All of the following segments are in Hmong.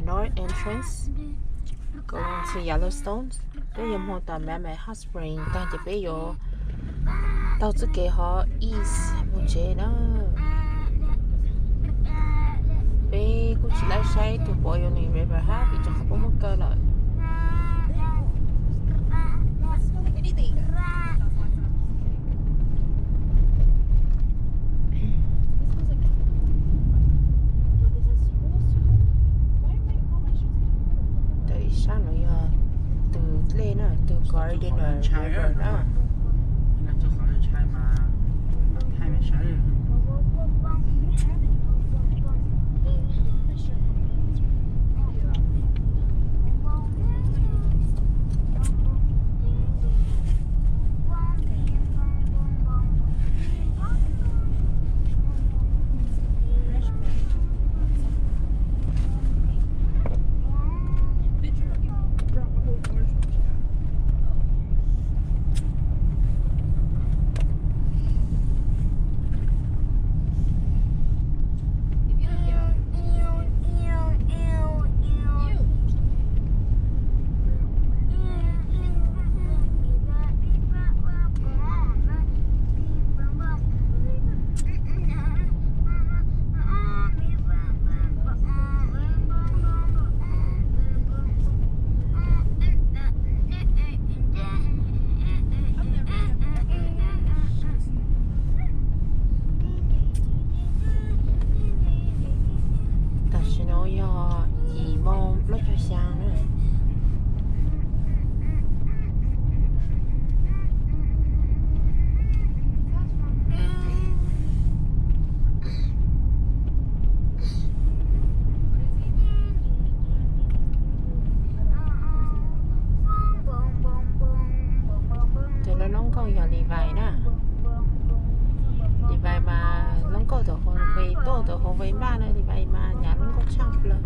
North Entrance, going to Yellowstone. Peb yuav mus tom Mammoth Hot Spring tag ces peb yuav taug txoj kev ho east mus tsev na. Peb kuj tsis laib saib tus Boiling River hab vim rau qhov peb muaj kaw lawm. Ntawm ib sab no yog tus dlej na, tus Gardiner River na. Tam sim no yog yim moo plaub caug xyaa na. Tus lub nkauj yog Levi na. Levi mas lub nkauj tau hauv ve, tuaj tau hauv ve npaj na, Levi mas nyav lub nkauj tshaj plaws.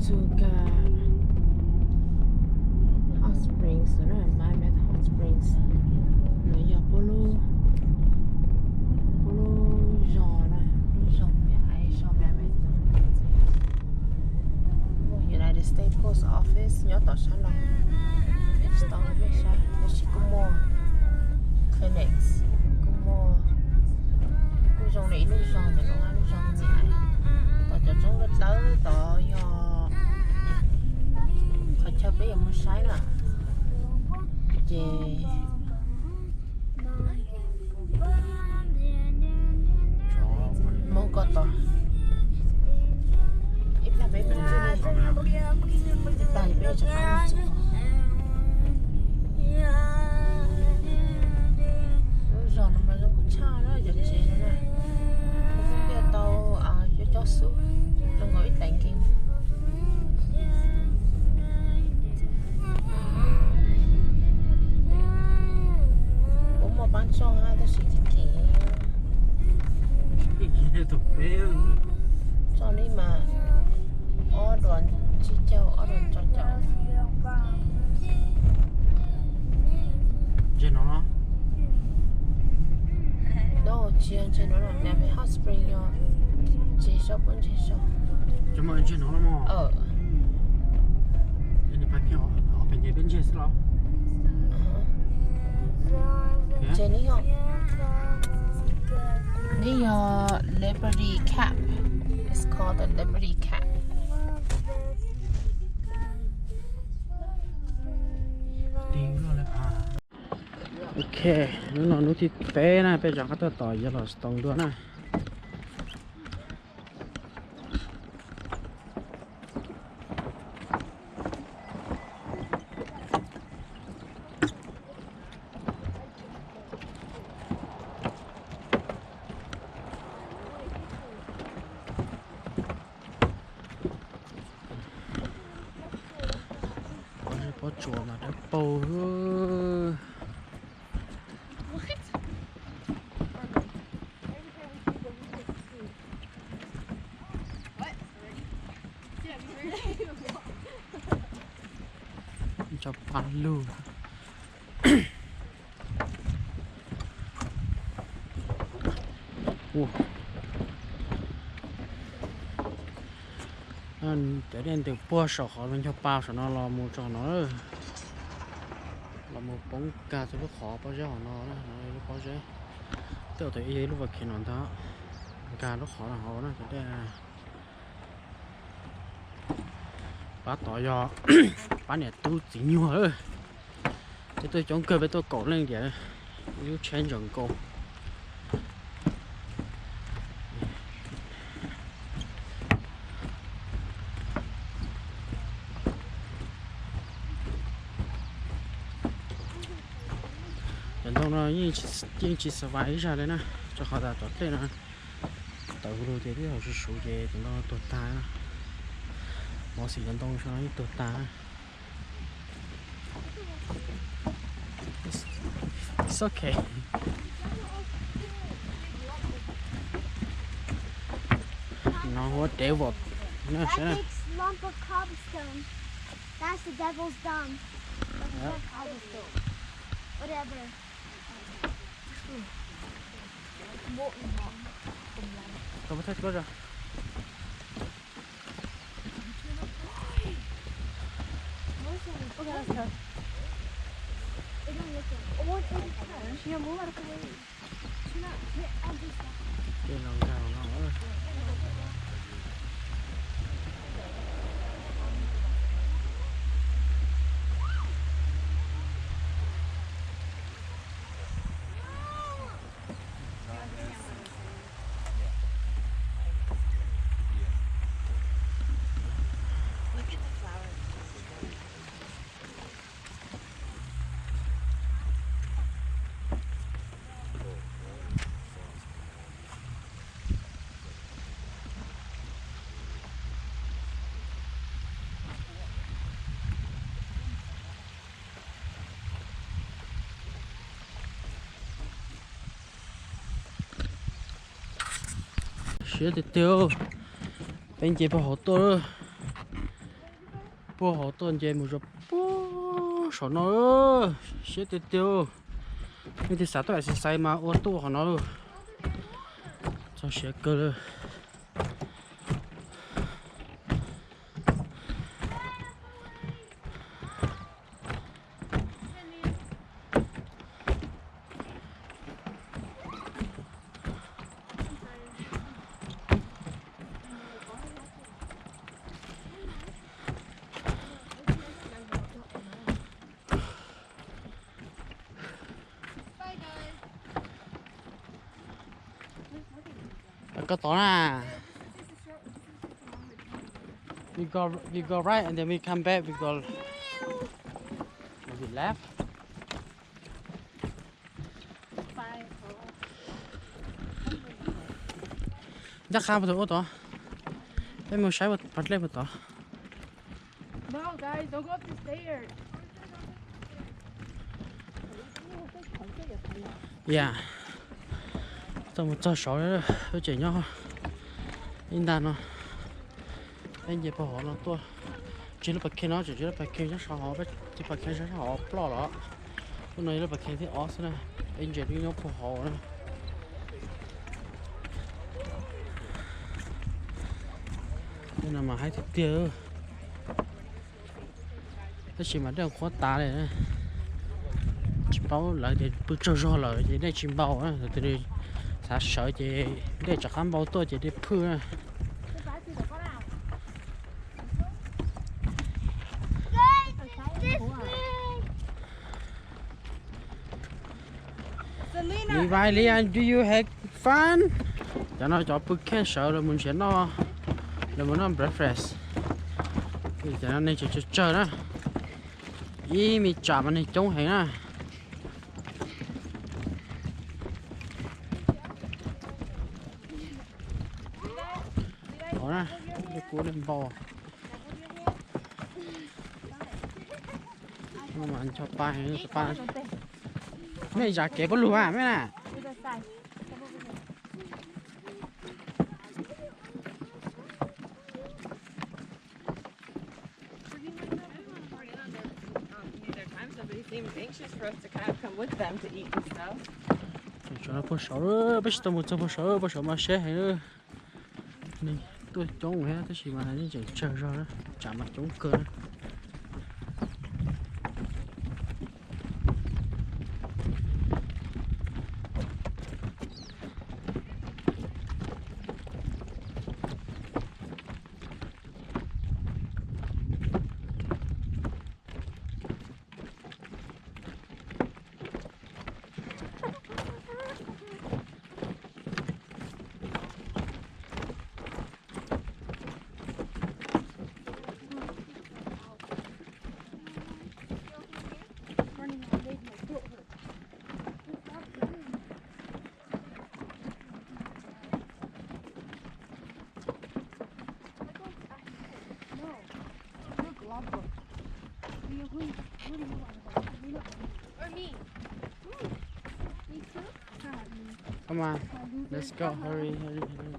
Suga Hot Springs na, Mammoth Hot Springs no yog puab lub, puab lub zos na, lub zos Mammoth, zos Mammoth. United States Post Office nyob tom sab no, tsis tau mej saib, tab sis kuj muaj clinics, kuj muaj, kuj zoo li ib lub zos ntawm no, lub zos Mammoth. Tom cov tsob dlawb tod yog qhov chaw peb yuav mus saib na, ces mus ko tod. Ib plag peb mus txog, ib plag peb rov qab mus txog. Lub zos no mas zoo tshaj na, cov tsev no na. Kuv thiaj tau coj xub zoo nkaus ib tais nkeeg. Kuv muaj pab tso tab sis tsis kim. Tso li mas ob duas tsib caug, ob duas rau caum. Ntshe no los? No, tsis yog ntshe no los, Mammoth Hot Spring yog ntshe so, puab ntshe so. Ntshe neb yog, neb yog Liberty Cap. It's called the Liberty Cap. Ok, hnub no hnub thib peb na, peb rov qab tuaj tom Yellowstone dua na. Pob tsuas mas dawb paug. Tso pa lug. Cov dej ntws puag saum qhov ncho pa saum no los mus txog no, los mus poob kag txog lub qhov pob zeb hauv no, no lub pob zeb. Twb thaum ub yog ib lub volcano ntag, nkag lub qhov no hauv na cov dej. Pab tod yog pab niam tub txiv nyuag, peb tuaj coob kawg, peb tuaj kaum leej tiam, ib lub tsheb ntsaum nkaus. Cov ntoo no yeej tsis survive ib zaj li na, rau qhov tas cov dej no tawm hu lug ces twb haus suv suv ces cov ntoo tuag tag. Mov xim cov ntoo no yeej tuag tag. It's okay. No, what devil? No, shut up. That big lump of cobblestone. That's the devil's dumb. That's not cobblestone. Whatever. Molten rock. Tau peb thaj koj ra. Tej no nkag no. Siab tiag tiag, peb nce puag hauv tuaj lawm. Puag hauv tuaj nce mus rau puag saum no, siab tiag tiag. Nej twg xav tuaj exercise mas ua tuaj qhov no lauj, txog siav kawg lawm. Koj tod na. We go, we go right and then we come back, we go, we left. Ncaj qha puag tod, ua tod. Peb mus saib pas dej puag tod. Yeah. Tau mus txog saud, lub tseem nyob ib ntag no. Peb nce puag hauv no tuaj. Tsis lub pas kheej no, tseem tsis lub pas kheej sab hauv, tsis pas kheej sab hauv ploj los. Lub no yog lub pas kheej thib ob xwb na. Peb nce lub nyob puag hauv na. Tej no mas haib tiag tiag. Tab sis mas dej qhuav tas li. Tsis paub lawv tias pw tsaug zog lawm ces dej tsis npau na. Tus twg xav sawv ces dej rov qab npau tuaj ces dej phwj na. Levi, Leanne, do you have fun? Cov no cov pw kheej sawv lawv mus nrhiav noj, lawv mus noj breakfast. Cov no neeg tseem tsawg tsawg na. Ib me tsam mas neeg coob heev na. Ov na, dej kub dej npau. Ncho pa, pa. Nej zam kev puab lug mas mej na. Puag saum, peb tsis tau mus txog puag saum, puag saum mas siab heev. Neeg tuaj coob thiab tab sis mas yeej tseem tsawg zog, tsam mas coob kawg. Come on, let's go, hurry, hurry, hurry.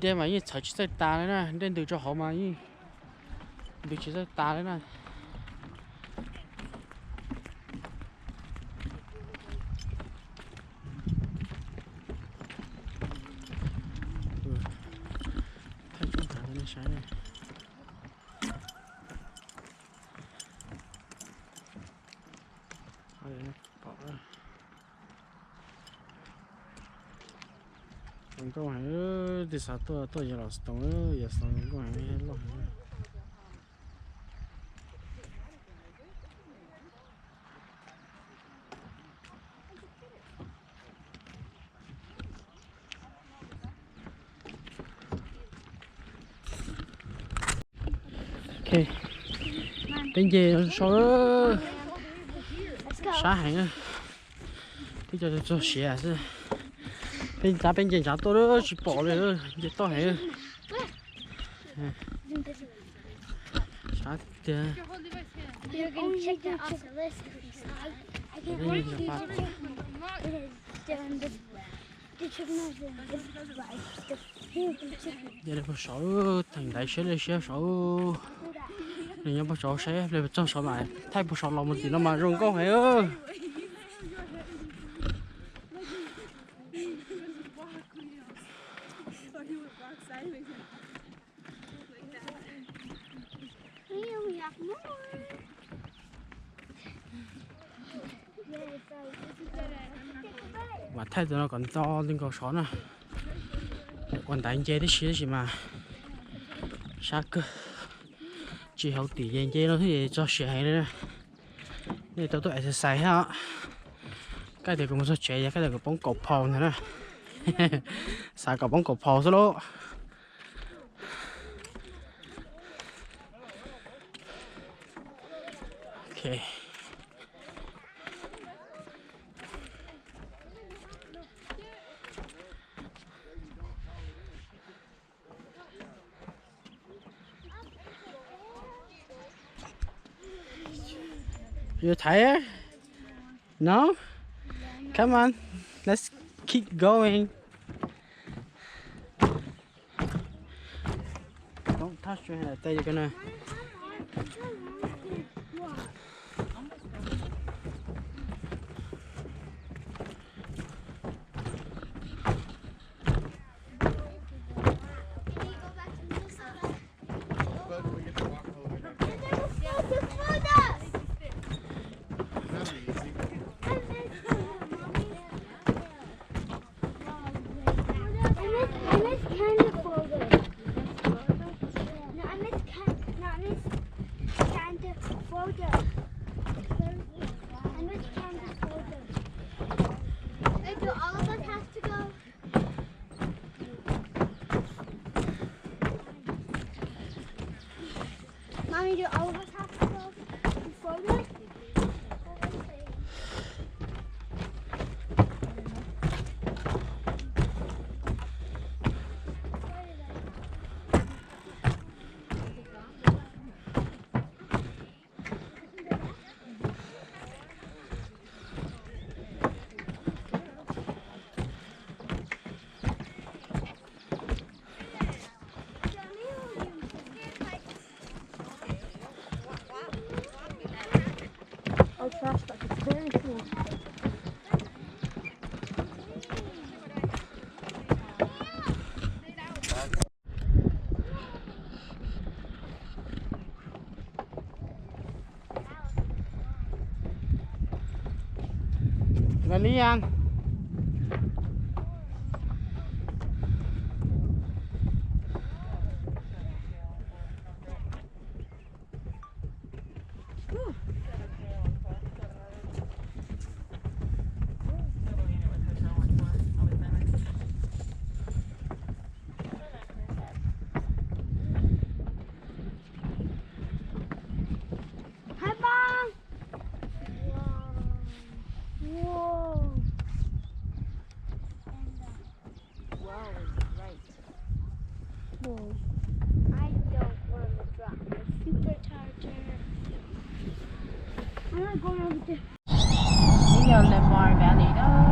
Dej mas yeej txhawv tsis txawj tas li na, dej ntws rau hauv mas yeej ntws tsis txawj tas li na. Thaij tsob nthav rau nej saib. Zoo nkauj heev, tig xav tuaj tuaj Yellowstone, Yellowstone zoo nkauj heev, loj heev. Peb nce sau, sab heev, twb cov txog siav xwb. Peb ntxav peb nce ntsav tuaj tsis pom li, nce toj heev. Sab tiag. Nce puag saud, theem ntaiv siab li siab saud. Nws nyob puag saud saib hle txog saud mas thaij puag saud los mus tim no mas zoo nkauj heev. Mas thaij tus no kom nto li nkaus saud na. Ua ntaiv nce tib si tab sis mas sab kawg. Tsis hauv tim ces nce no thiaj txog siav heev li na. Nej tau tuaj exercise thiab os. Kab tias kuv mus txog tsev ces kab tias kuv poob kaum phau ntag na. Xav kom poob kaum phau xwb lauj. Ok. You tired? No? Come on, let's keep going. Don't touch your head. There you go. I miss, I miss candy folder. No, I miss can, no, I miss candy folder. I miss candy folder. Wait, do all of us have to go? Mommy, do all of us have to go before this? Oh, trash bag. It's very cool. Lilian. Hi, Mom. Whoa. Whoa. Whoa is right. Whoa. I don't want to drop my supercharger. I'm not going over there. Nyob Lamar Valley no.